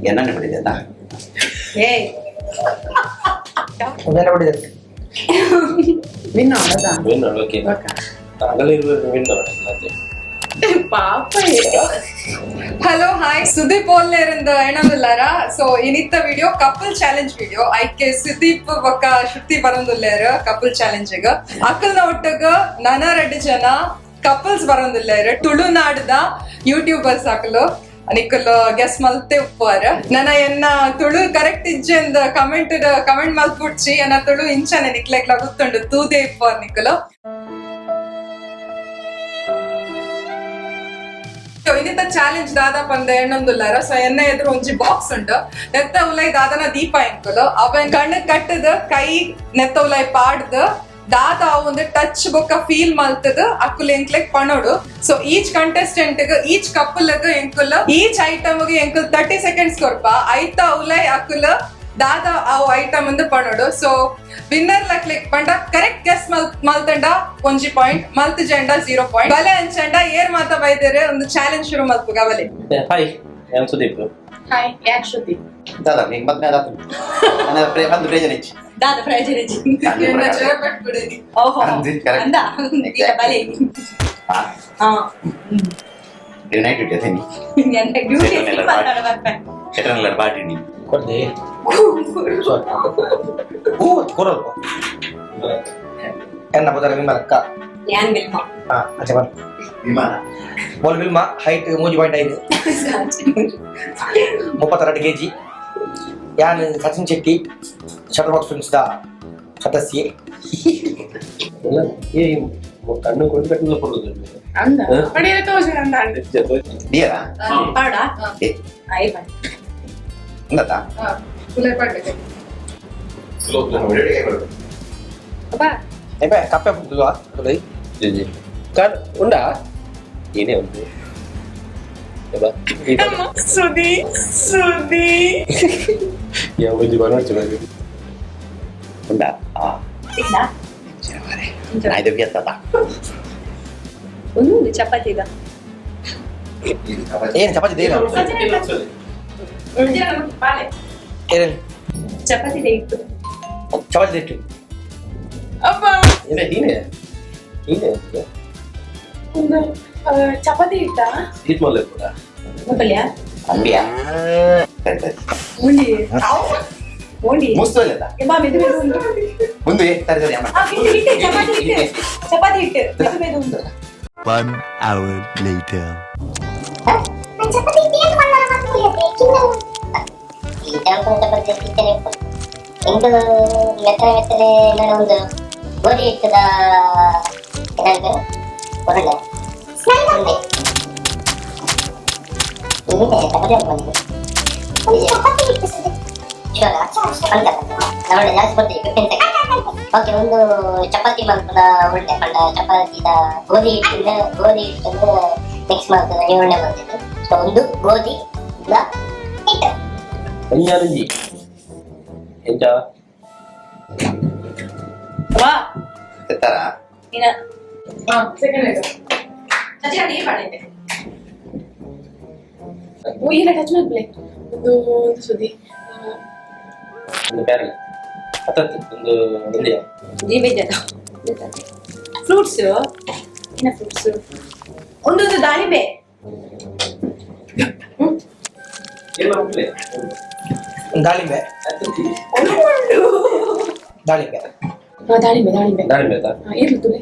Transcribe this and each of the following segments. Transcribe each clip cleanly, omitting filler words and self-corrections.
ಎನ್ನನ್ನು ಬಿಡಿದೆಲ್ಲ. ಏಯ್. ಒಂದೆಲ್ಲ ಬಿಡಿದೆ. ವಿನ್ ಆಡೋದಾ? Win, okay. ಆಗಲೇ ಇರ್ಬೇಕು, ವಿನ್ ಅದೇ. ಪಾಪ. ಹಲೋ, ಹಾಯ್, ಸುದೀಪ್ ಓಲ್ನೇರಿಂದ ಎಣಂದುಲ್ಲಾರ. ಸೊ ಇನಿತ್ತ ವಿಡಿಯೋ ಕಪಲ್ ಚಾಲೆಂಜ್ ವಿಡಿಯೋ. ಐಕೆ ಸುದೀಪ್ ಬೊಕ್ಕ ಶ್ರುತಿ ಬರಂದುಲ್ಲೇರ್ ಕಪಲ್ ಚಾಲೆಂಜ್. ಅಕಲ್ನ ಒಟ್ಟಗ ನನ ರಡ್ಡು ಜನ ಕಪಲ್ಸ್ ಬರಂದುಲ್ಲೇರ್. ತುಳುನಾಡ್ದ ಯೂಟ್ಯೂಬರ್ಸ್ ಅಕಲು. ನಿಕ್ಕಲ್ ಗೆಸ್ ಮಲ್ತೆ ಉಪ್ಪುವಾರ. ನನ ಎನ್ನ ತುಳು ಕರೆಕ್ಟ್ ಇಜ್ಜೆಂದ್ ಕಮೆಂಟ್ ಕಮೆಂಟ್ ಮಲ್ಪುಡ್ಚಿ. ಎನ್ನ ತುಳು ಇಂಚನೆ ನಿಕ್ಲೆಗ್ಲ ಗೊತ್ತುಂಡು, ತೂದೆ ಇಪ್ಪುವಾರ್ ನಿಕ್ಕಲು. ಇನ್ನಿತ ಚಾಲೆಂಜ್ ದಾದ ಪಂದ ಎಣ್ಣೊಂದುಲ್ಲಾರ. ಸೊ ಎನ್ನ ಎದುರು ಒಂಜಿ ಬಾಕ್ಸ್ ಉಂಟು. ನೆತ್ತ ಉಲೈ ದಾದನ ದೀಪ ಎಂಕುಲು. ಅವನ್ ಕಣ್ಣು ಕಟ್ಟದ, ಕೈ ನೆತ್ತ ಉಲೈ ಪಾಡ್ದು, ದಾದ ಅವು ಒಂದು ಟಚ್ ಬೊಕ್ಕ ಫೀಲ್ ಮಲ್ತದ ಅಕ್ಕುಲು ಎಂಕ್ಲೆಗ್ ಪಣೋಡು. So each contestant, each couple ಎಂಕುಲ್ ಈಚ್ ಐಟಮ್ ಎಂಕುಲ್ 30 ಸೆಕೆಂಡ್ಸ್ ಕೊರ್ಪ. ಐತ ಉಲೈ ಅಕ್ಕುಲ್ ದಾದ ಅವು ಐಟಮ್ ಅಂದ್ ಪಣೋಡು. ಸೊ ವಿನ್ನರ್ ಲಕ್ಲಿಕ್ ಪಂಡ ಕರೆಕ್ಟ್ ಗೆಸ್ ಮಲ್ತಂಡ ಒಂಜಿ ಪಾಯಿಂಟ್, ಮಲ್ತ್ ಜೆಂಡ 0 ಪಾಯಿಂಟ್. ಬಲೆ ಅಂಚಂಡ ಏರ್ ಮಾತ ಬೈದೇರೆ, ಒಂದು ಚಾಲೆಂಜ್ ಶುರು ಮಲ್ಪುಗ ಬಲೆ. ಹಾಯ್, ನಾನು ಸುದೀಪ್. ಹಾಯ್, ಯಾಕೆ ಶ್ರುತಿ. ದಾದಾ, ನಿಂಗೆ ಮತ್ತೆ ದಾದ ನನ್ನ ಒಂದು ಪ್ರಯೋಜನ ಇಚ್ಚಿ. ದಾದ ಪ್ರಯೋಜನ? ಓಹೋ. ಅಂದು, correct. ಅಂದ ಈಗ ಬಲೆ. ಹಾ. ಹಾ. ನೈಟ್ ಡ್ಯೂಟಿ ಅದೇ. ನನ್ನ ಡ್ಯೂಟಿ ಬರ್ತಾನೆ. ಶೆಟರ್ನೆಲ್ಲ ಬಾಟಿ ನೀ. ಕೊಡ್ದೆ, ಸಾರಿ. ಹೂ ಕೊರಲ್ಪ ಎನ್ನ ಬದಲ ವಿಮಲಕ್ಕ. ಯಾನ್ ವಿಲ್ಮ. ಹಾ, ಅಚ್ಚ ಬನ್. ವಿಮಾನ. ಬೋಲ್ ವಿಲ್ಮ, ಹೈಟ್ 3.5, 32 ಕೆಜಿ. ಯಾನ್ Sachin Shetty, shutter box films the ಸದಸ್ಯೆ. ಇಲ್ಲ, ಏ ಕಣ್ಣು ಕೊಂಡು ಕಟ್ಟಲು ಕೊಡುದು. ಅಂದ ಪಡೆಯಲು ತೋಜನ ಅಂದ ಅಂದ. ಡಿಯರಾ. ಪಾಡ. ಏ. ಆಯ್ ಬಾ. ಅಂದತಾ. ಉಲೈ ಪಾಡ್ಬೇಕು. ಅಬ್ಬಾ. ಏಪೆ ಕಪ್ಪೆ ಪುಲ್ವಾ ತುಲೈ. G car ಉಂಡಾ? ಏನೇ ಉಂಟು ಬಾ. ಸುದಿ ಸುದಿ. ಯಾವ ಬುದ್ಧಿ ಬರೋಣ. ಉಂಡಾ? ಆ. ಇಲ್ಲ. ನಾಯ್ದು ಗೆತ್ತದ. ಒಂದು ಚಪಾತಿ ಇದೆ. ಏನು ಚಪಾತಿ ದೇನ? ಬಾಲೆ. ಏನೇನು? ಚಪಾತಿ ಇದೆ, ಇಟ್ಟು. ಚಪಾತಿ ಇಟ್ಟು. ಅಬ್ಬಾ. ಏನೇ ಹೀನೆ ಹೀನೆ. ಒಂದು ಚಪಾತಿ ಇಟ್ಟ. ಹೀಟ್ ಮಲ್ಲೆ ಕೂಡ. ಮೊಬೈಲ್ಯಾ? ಅಂಬಿಯಾ, ಸರಿ ಸರಿ. ಓಂಡಿ ಓಂಡಿ. ಮುಸ್ತು ಅಲ್ಲದ. ಬಾ, ಮೆದು ಮೆದು ಉಂಟು. ಮುಂದೆ, ಸರಿ ಸರಿ ಅಮ್ಮ. ಆ, ಹಿಟ್ಟು ಹಿಟ್ಟು, ಚಪಾತಿ ಹಿಟ್ಟು, ಚಪಾತಿ ಹಿಟ್ಟು ಮೆದು ಮೆದು ಉಂಟು. One hour later. ಈ ಚಪಾತಿ ಕಿತ್ತನೆ ಎಂಕುಲು ಮೆತ್ತನೆ ಮೆತ್ತನೆ ಏನಾರ ಒಂದು ಗೋಧಿ ಹಿಟ್ಟದ ಏನಾದ್ರು ಉರುಂಡೆ ಉಂಡೆ. ಇನ್ನಿದೆ ಚಪಾತಿ ಬಂದು ನೋಡ, ಜಾಸ್ತಿ ಕೊಡ್ತೀವಿ, 15 ಸೆಕೆಂಡ್. ಓಕೆ, ಒಂದು ಚಪಾತಿ ಮಲ್ಪದ ಉರುಂಡೆ ಪಂಡ ಚಪಾತಿದ ಗೋಧಿ ಹಿಟ್ಟಿಂದ, ಗೋಧಿ ಹಿಟ್ಟನ್ನು ಮಿಕ್ಸ್ ಮಾಡ್ತದೆ, ಉರುಂಡೆ ಮಾಡ್ತಿದ್ದು. ಸೊ ಒಂದು ಗೋಧಿ ಹಿಟ್ಟು. ಅಂಜಾನಂಜಿ ಎಂಚ? ವಾ. ತೆತ್ತಾರ. ಇನ್ನ ಹಾ, ಸೆಕೆಂಡ್ ಇದು. ಸಚಿನ ನೀರು ಮಾಡಿದ್ದೆ. ಓ, ಇಲ್ಲ, ಟಚ್ ಮಾಡ್ಲೆ ಒಂದು ಒಂದು ಸುದಿ. ಒಂದು ಪ್ಯಾರಲ ಹತ್ತತ್ತು ಒಂದು ಒಂದಿಯ. ಜೀವಿತ ಫ್ರೂಟ್ಸ್, ಇನ್ನ ಫ್ರೂಟ್ಸ್ ಒಂದೊಂದು ದಾಳಿಂಬೆ. ಎಲ್ಲ ಉಂಟು. ದಾಳಿಂಬೆ, ದಾಳಿಂಬೆ. ಹಾ, ದಾಳಿಂಬೆ ದಾಳಿಂಬೆ. ದಾಳಿಂಬೆ ಆಯ್ತಾ? ಹಾ, ಇರ್ಲಿ ತುಲೆ.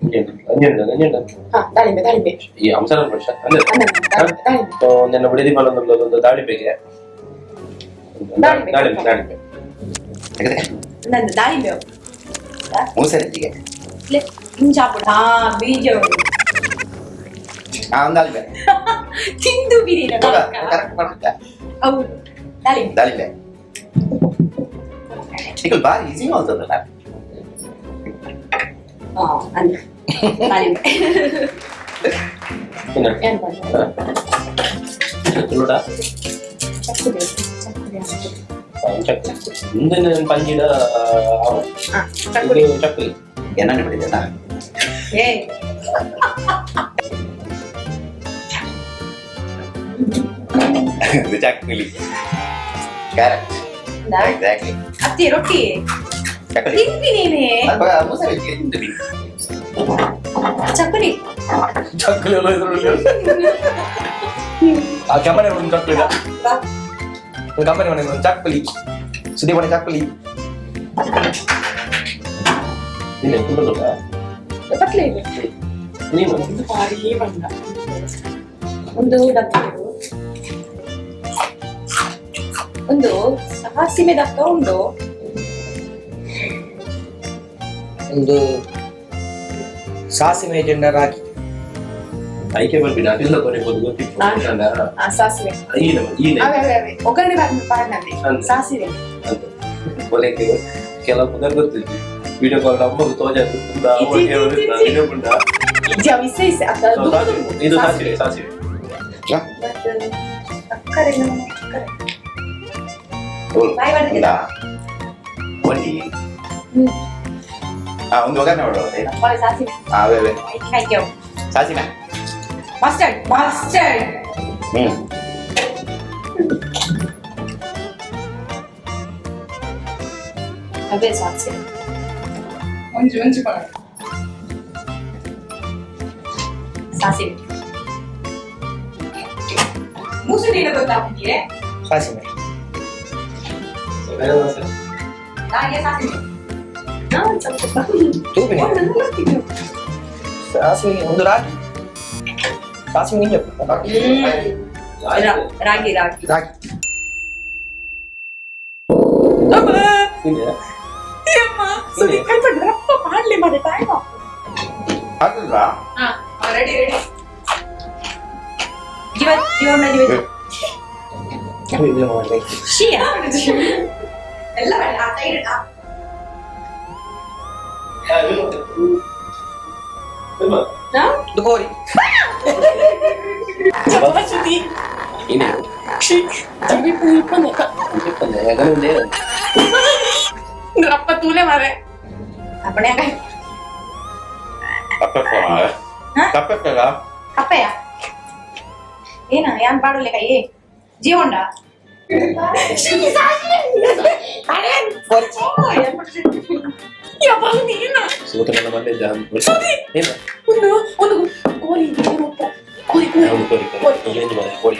ಅಂಜುಂಡು ಅಂಜುಂಡು ಅಂಜುಂಡು. ಹಾ, ದಾಳಿಂಬೆ ದಾಳಿಂಬೆ. ಈ ಅಂಸರ ವರ್ಷ ಅಂದ್ರೆ. ಅಲ್ಲ, ದಾಳಿಂಬೆ ದಾಳಿಂಬೆ. ನಿನ್ನ ಬಿಡದಿ ಮಲೊಂದು ಒಂದು ದಾಳಿಂಬೆಗೆ. ದಾಳಿಂಬೆ. ದಾಳಿಂಬೆ ದಾಳಿಂಬೆ. ಯಾಕಂದ್ರೆ ನಂದು ದಾಳಿಂಬೆ. ಮೂಸರಿಗೆ. ಲೇ, ಇಂಚಾಪುಡ. ಹಾ, ಬೀಜ ಉಂಟು. ಹಾ, ಒಂದು ದಾಳಿಂಬೆ. ತಿಂದು ಬಿರಿನ. ಕರೆಕ್ಟ್ ಮಾಡ್ತಾ. ಹೌದು, ದಾಳಿಂಬೆ. ದಾಳಿಂಬೆ ಈಗ ಬಾರಿ ಈಸಿ ಮಾಡ್ತದಲ್ಲ. ಹಾ, ಅಂದ್ರೆ ದಾಳಿಂಬೆ. ಇನ್ನ ಏನ್ ಮಾಡ್ತಾರೆ? ತುಳುಡ. ಚಕ್ಕುಲಿ ಚಕ್ಕುಲಿ ಹಾಕು. ಚಕ್ಕು ಮುಂದಿನ ಪಂಜಿಡ. ಹಾ, ಚಕ್ಕುಲಿ. ಇದು ಚಕ್ಕುಲಿ. ಏನನ್ನ ಬಿಡಿದೆಲ್ಲ. ಏ. ಇದು ಚಕ್ಕುಲಿ. ಕ್ಯಾರೆಟ್. ಎಕ್ಸಾಕ್ಟ್ಲಿ. ಅತ್ತಿ ರೊಟ್ಟಿ. ಚಕ್ಕುಲಿ. ತಿಂತೀನಿ. ಅಲ್ಪ ಮೊಸರು ತಿಂತೀವಿ. ಚಕ್ಕುಲಿ. ಚಕ್ಕುಲಿ ಎಲ್ಲ ಇದ್ರಲ್ಲಿ. ಆ ಕಂಪನಿ ಒಂದು ಚಕ್ಕುಲಿ ಇದೆ. ಒಂದು ಕಂಪನಿ ಒಂದು ಚಕ್ಕುಲಿ. ಸುದೀಪ್ ಒಂದು ಚಕ್ಕುಲಿ. ನೀನು ಕುಂದಲ್ಲ. ಪತ್ಲೆ ಇದೆ. ನೀನು ಭಾರಿ ಬಂದ ಒಂದು ಡಬ್ಬಿ, ಒಂದು ಸಾಸಿವೆ ದಪ್ಪ ಉಂಡು. ಒಂದು ಸಾಸಿವೆ ಜೆಂಡ ರಾಗಿ. ಆಯ್ಕೆ ಬರ್ಬಿಡ ಅದಿಲ್ಲ ಬರೀಬೋದು ಗೊತ್ತಿತ್ತು. ಆ, ಸಾಸಿವೆ. ಈನ ಈನ. ಅವೇ ಅವೇ ಅವೇ ಒಗ್ಗರಣೆ ಪಾಡ್ನವೇ. ಅಂದೆ. ಸಾಸಿವೆ. ಕೊನೆಗೆ ಕೆಲವು ಪುನರ್ ಗೊತ್ತಿತ್ತು ವಿಡಿಯೋ ಕಾಲ್ ನಮ್ಮದು ತೋಜಾದು. ಇಜ್ಜಿ, ಇಜ್ಜಿ, ಇಜ್ಜಿ. ಇಜ್ಜಿ, ಅವು ಇಸ್ಸೆ ಇಸ್ಸೆ ಅತ್ತ ಅದು ದುಂಬು. ಇದು ಸಾಸಿವೆ ಸಾಸಿವೆ. ಮತ್ತೆ ಸಕ್ಕರೆ ನಮ್ಮ ಸಕ್ಕರೆ. ಬಾಯಿ ಬರ್ತದೆ. ಒಂಡಿ. ಆ, ಒಂದು ಒಗ್ಗರಣೆ ಮಾಡುವ. ಬಾಯಿ ಸಾಸಿವೆ. ಅವೇ ಅವೇ. ಹಾಕಿ ಅವು. ಸಾಸಿವೆ. Mustard mustard. ಹ್ಮ್. ಅವೇ ಸಾಸಿವೆ. ಒಂಜಿ ಒಂಜಿ ಪಣ. ಸಾಸಿವೆ. ಮೂಸು ನೀನು ಗೊತ್ತಾಗ್ತಿದೆಯೇ? ಸಾಸಿವೆ. ನಾಗೆ ಸಾಸಿವೆ. ನಾನು ಸ್ವಲ್ಪ ತೂಪಿನ ಸಾಸಿವೆ ಒಂದು ರಾಗಿ ಸಾಸಿವೆ ನಿಂಗೆ. ರಾಗಿ ರಾಗಿ. ರಾಗಿ. ರಪ್ಪ ಮಾಡ್ಲಿ ಮಾಡಿ ಟೈಮ್. ಆಗ್ತದಾ? ಹಾ, ರೆಡಿ ರೆಡಿ. ಜೀವ ಜೀವನ ಜೀವ. ಶಿಯಾ. ಎಲ್ಲ ಬೇಡ, ಆ ಸೈಡ್. ಇದು ಕೋರಿ. ರಪ್ಪ ತೂಲೆ ಮಾರೆ. ಅಪ್ಪಣೆ. ಕಪ್ಪೆ. ಕಪ್ಪೆಯ ಏನ ಯಾನ್ ಪಾಡೋಲೆ ಕೈ ಜೀವಂಡ. ಒಂದು ಒಂದು ಕೋರಿ ಕೋರಿ. ಕೋರಿ ಕೋರಿ ಕೋರಿ.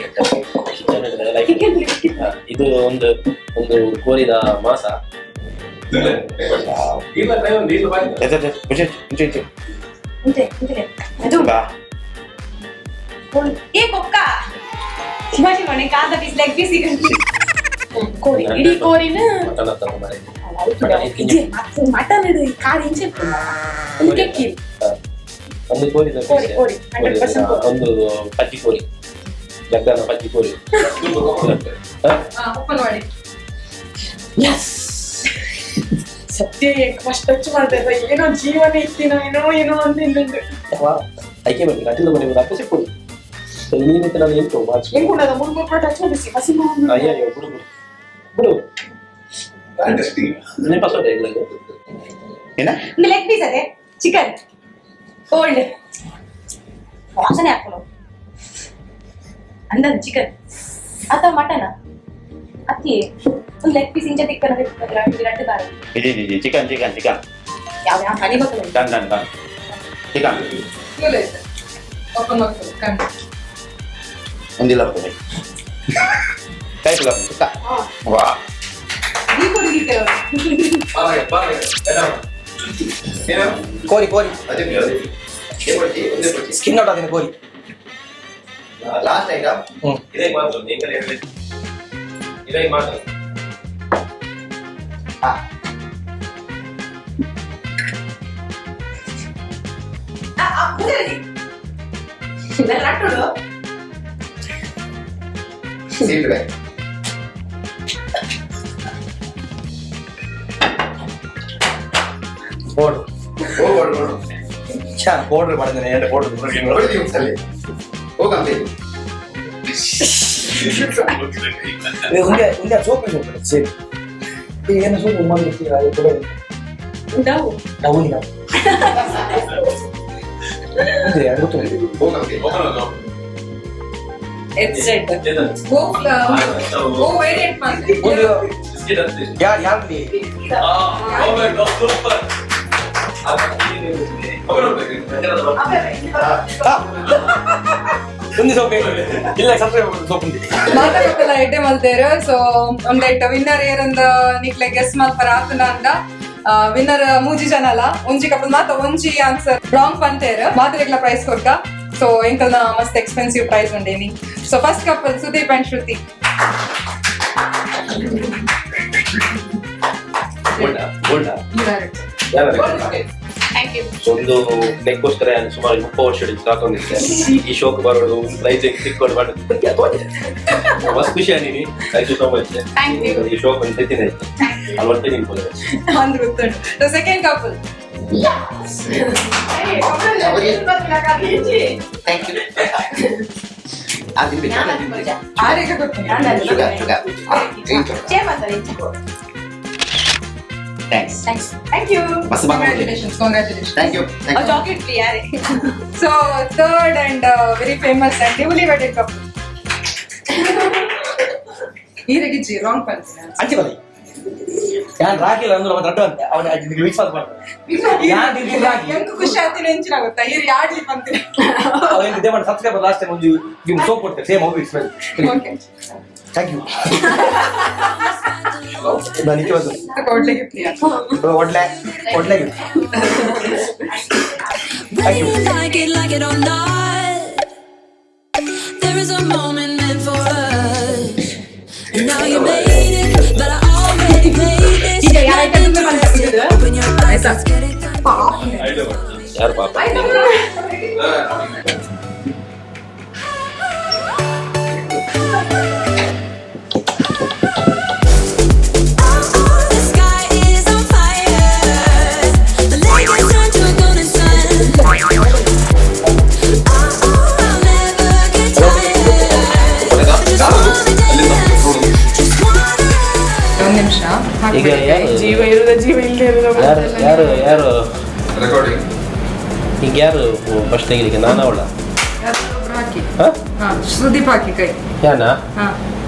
ಇದು ಒಂದು ಒಂದು ಕೋರಿದ ಮಾಂಸ. ಏ ಕೊಕ್ಕ ಶಿವಾಜಿ ಮನೆ ಕಾದ ಪೀಸ್ ಲೆಗ್ ಪೀಸ್ ಕೋರಿ ಇಡೀ ಕೋರಿನ. ಮಟನ್. ಮಟನ್ ಇಡು ಕಾರ್ ಇಂಚೆ ಒಂದು ಕೆಕ್ಕಿ. ಒಂದು ಕೋರಿದ ಕೋರಿ, ಕೋರಿ, 100% ಕೋರಿ. ಒಂದು ಪಜ್ಜಿ ಕೋರಿ ಜಗ್ಗನ ಪಜ್ಜಿ ಕೋರಿ. ಓಪನ್ ಮಾಡಿ. ಸತ್ಯ ಫಸ್ಟ್ ಟಚ್ ಮಾಡ್ತಾ ಇದ್ದ ಏನೋ ಜೀವನ ಇತ್ತಿನ ಏನೋ ಏನೋ ಅಂತ ಇನ್ನೊಂದು. ಆಯ್ಕೆ ಬರ್ಬೇಕು ಅಟಿಲ್ಲ ಮನೆ ಅಪ್ಪ ಸಿಕ್ಕೊಡು. ಸೊ ನೀನು ನಾನು ಎಂಟು ಮಾರ್ಚ್. ಹೆಂಗುಂಡದ ಮೂರು ಮೂರು ಟಚ್ ಮಾಡಿಸಿ ಹಸಿ. ಅಯ್ಯೋ ಬಿಡು ಬಿಡು ಬಿಡು. ನೆನಪಾಸೋದೆ ಇಲ್ಲ ಇದು. ಏನ? ಒಂದು ಲೆಗ್ ಪೀಸ್ ಅದೇ ಚಿಕನ್ ಕೋಲ್ಡ್ ವಾಸನೆ ಹಾಕೊಳ್ಳೋ ಅಂದನ್ ಚಿಕನ್ ಅಥವಾ ಮಟನ್ ಅತ್ತಿ ಒಂದು ಲೆಗ್ ಪೀಸ್ ಇಂಚ ತಿಕ್ಕನ ರಡ್ಡು ಬಾರ. ಇಜಿ ಇಜಿ ಚಿಕನ್ ಚಿಕನ್ ಚಿಕನ್. ಯಾವ ಯಾವ ಹನಿ ಬರ್ತದೆ. Done done done chicken. Open ಮಾಡ್ಕೊಳ್ಳಿ ಕಣ್ಣು. ಒಂದಿಲ್ಲ ಬರ್ತದೆ ಕೈ ಕುಲ ಸುತ್ತ ವಾ. ಈ ಕೊಡಿ. ಕೋರಿ ಕೋರಿ. ಸ್ಕಿನ್ ಔಟ್ ಆದಿನ ಕೋರಿ. Last item. ಹ್ಮ್. ಇದೇ ಮಾತು ನೀನ್ ಇದೇ ಮಾತು. ಹಾ. ರಟ್ಟುಡು. Sealed bag. Border. ಓ ಬೋರ್ಡ್ ಬೋರ್ಡ್. ಛಾ ಬೋರ್ಡರ್ ಮಾಡಿದ್ದೇನೆ ಎರಡು ಬೋರ್ಡರ್. ನೋಡಿ ಹೋಗಂತೆ. ಒಂದೇ ಒಂದೇ ಸೋಪ್ ಸೋಪ್ ಸರಿ ಏನು ಸೋಪ್ ಮಾಡ್ತೀರಾ ಕೂಡ. ಡವ್. ಡೌನ್ ನಾವು ಅಂದ್ರೆ ಗೊತ್ತಿಲ್ಲ. ಹೋಗಂತೆ. H Z. ಓ ವೇರಿಯಂಟ್ ಮಾಡ್ತೀನಿ. ಒಂದು ಯಾರು ಯಾರು? ಒಂದು ಸೋಪ್ ಇಲ್ಲ, ಸಬ್ಸ್ಕ್ರೈಬ್ ಸೋಪ್ ಉಂಟು. ಮಾತಾಡೋಕೆಲ್ಲ ಎಡ್ಡೆ ಮಲ್ತೇರು. ಸೊ ಒಂದೆಟ್ ವಿನ್ನರ್ ಏರಂದ ನಿಕ್ಲೆ ಗೆಸ್ ಮಲ್ಪರ ಆತನ ಅಂದ. ವಿನ್ನರ್ ಮೂಜಿ ಜನ ಅಲ್ಲ, ಒಂಜಿ ಕಪಲ್ ಮಾತ ಒಂಜಿ ಆನ್ಸರ್ ರಾಂಗ್ ಪಂತೇರು, ಮಾತ್ರೆಗ್ಲ ಪ್ರೈಸ್ ಕೊಡ್ಕ. ಸೊ ಎಂಕಲ್ನ ಮಸ್ತ್ ಎಕ್ಸ್ಪೆನ್ಸಿವ್ ಪ್ರೈಸ್ ಉಂಡೇನಿ. So first couple Sudeep and Shruti. Thank you. ಒಂದು ನೆಕ್ಗೋಸ್ಕರ ನಾನು ಸುಮಾರು 30 ವರ್ಷ ಹಿಡಿದು ಕಾಕೊಂಡಿದ್ದೆ. ಈ ಶೋಕ್ ಬರೋದು, ಒಂದು ಪ್ರೈಸ್ ಸಿಕ್ಕೊಂಡು ಮಾಡೋದು ಮಸ್ತ್ ಖುಷಿ ಆನೀನಿ. Thank you so much. Thank you. ಈ ಶೋಕ್ ಒಂದು ತೆತ್ತಿನ ಆಯ್ತು ಅಲ್ಲಿ ಹೊಟ್ಟೆ ನಿಂತ್ಕೊಳ್ಳಿ. ಅಂದ್ರು ಗೊತ್ತುಂಟು. Second couple. Thank you. ಅದು ತಿನ್ಬೇಕು. ಆರೇಗ ಗೊತ್ತು. Sugar sugar. Thanks. Thank you. Bus ಬಂಗ. Congratulations, congratulations. Thank you, thank you. Chocolate free ಯಾರೇ? So third and very famous and newly wedded couple. ಈರಗಿಜ್ಜಿ wrong ಪಂಚಿನ. ಅಂಚೆ ಬನ್ನಿ. ಯಾನ್ ರಾಕಿಲ್ಲ ಅಂದ್ರೆ ಅವನು ದೊಡ್ಡ ಅಂತ ಅವನ ವಿಶ್ವಾಸ ಮಾಡ್ತಾನೆ. ಯಾನ್ ತಿಂತೀನಿ ರಾಕಿ. ಎಂಕು ಖುಷಿ ಆತಿನ ಎಂಚಿನ ಗೊತ್ತಾ, ಈರ್ ಯಾಡ್ಲಿ ಪಂತಿನ. ಅವನು ಇದೇ ಮಾಡಿ ಸಬ್ಸ್ಕ್ರೈಬರ್ ಲಾಸ್ಟ್ ಟೈಮ್ ಒಂದು ನಿಮ್ಗೆ ಸೋಪ್ ಕೊಡ್ತಾರೆ, ಸೇಮ್ ಹೋಗಿ ಸ್ಮೆಲ್. ಓಕೆ. Thank you. ನಾನು ಬಂದು ಕೊಡ್ಲಿಕ್ಕೆ ಪ್ರಿಯ. ಒಡ್ಲೆ ಒಡ್ಲೆ. Whether you like it or not, there is a moment meant for us. And now you made it, but I already played this. ಈಗ ಯಾರ Not item ಮೇಲೆ interested. ಬಂದಿದೆ? Open your eyes, let's get it done. ಯಾರು ಪಾಪ? The sky is on fire. The lake has turned to a golden sun. Oh, I'll never get tired. I just wanna dance, just wanna. ಒಂದ್ ನಿಮಿಷ. ಈಗ ಯಾರು? ಜೀವ ಇರುದ ಜೀವ ಇಲ್ಲದೆ ಇರುದ. ಯಾರು ಯಾರು ಯಾರು? ಈಗ ಯಾರು ಫಸ್ಟ್ ತೆಗಿಲಿಕ್ಕೆ, ನಾನು ಅವಳ? ಹಾಕಿ. ಹಾ? ಹಾ, ಸುದೀಪ್ ಹಾಕಿ ಕೈ. ಯಾನಾ? ಹಾ.